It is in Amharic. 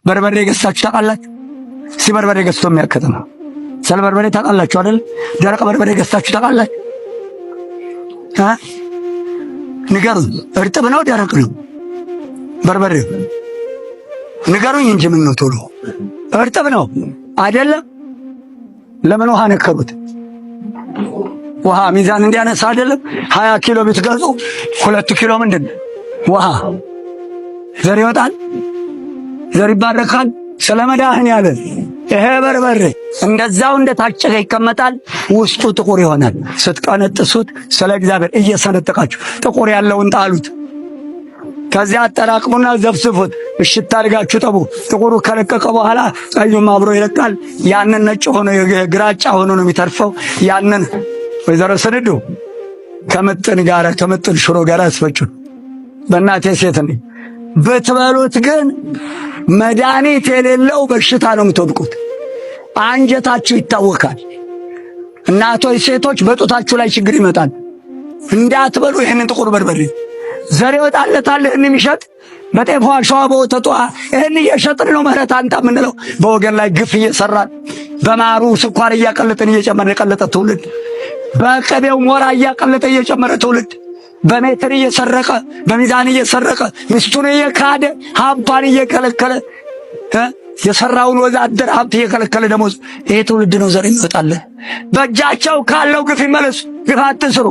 በርበሬ ገዝታችሁ ታውቃላችሁ? እስቲ በርበሬ ገዝቶ የሚያከተማ ስለ በርበሬ ታውቃላችሁ አይደል? ደረቅ በርበሬ ገዝታችሁ ታውቃላችሁ? ንገሩኝ። እርጥብ ነው ደረቅ ነው በርበሬው? ንገሩኝ እንጂ ምን ነው ቶሎ። እርጥብ ነው አይደለም? ለምን ውሃ ነከሩት? ውሃ ሚዛን እንዲያነሳ አይደለም? 20 ኪሎ ብትገዙ 2 ኪሎ ምንድን ውሃ። ዘር ይወጣል፣ ዘር ይባረካል። ስለ መድኃኔዓለም ይሄ በርበሬ እንደዛው እንደታጨቀ ይቀመጣል። ውስጡ ጥቁር ይሆናል። ስትቀነጥሱት ስለ እግዚአብሔር እየሰነጠቃችሁ ጥቁር ያለውን ጣሉት። ከዚያ አጠራቅሙና ዘፍዝፉት። እሽት አድርጋችሁ ጠቡ። ጥቁሩ ከለቀቀ በኋላ ቀዩም አብሮ ይለቃል። ያንን ነጭ ሆኖ ግራጫ ሆኖ ነው የሚተርፈው። ያንን ወይዘሮ ስንዱ ከምጥን ጋር ከምጥን ሽሮ ጋር አስፈጩ። በእናቴ ሴት ነኝ። ብትበሉት ግን መድኃኒት የሌለው በሽታ ነው የምትወድቁት። አንጀታችሁ ይታወካል። እናቶች፣ ሴቶች በጡታችሁ ላይ ችግር ይመጣል። እንዳትበሉ ይህንን ጥቁር በርበሬ። ዘር ይወጣለታል። ይህን የሚሸጥ በጤፏ ሸዋ በወተቷ ይህን እየሸጥን ነው ምህረት አንጣ የምንለው። በወገን ላይ ግፍ እየሰራን በማሩ ስኳር እያቀለጥን እየጨመረ የቀለጠ ትውልድ፣ በቅቤው ሞራ እያቀለጠ እየጨመረ ትውልድ፣ በሜትር እየሰረቀ በሚዛን እየሰረቀ ሚስቱን እየካደ ሀብቷን እየከለከለ የሰራውን ወዛደር ሀብት እየከለከለ ደሞዝ፣ ይሄ ትውልድ ነው ዘር የሚወጣልህ። በእጃቸው ካለው ግፍ ይመለሱ። ግፍ አትስሩ።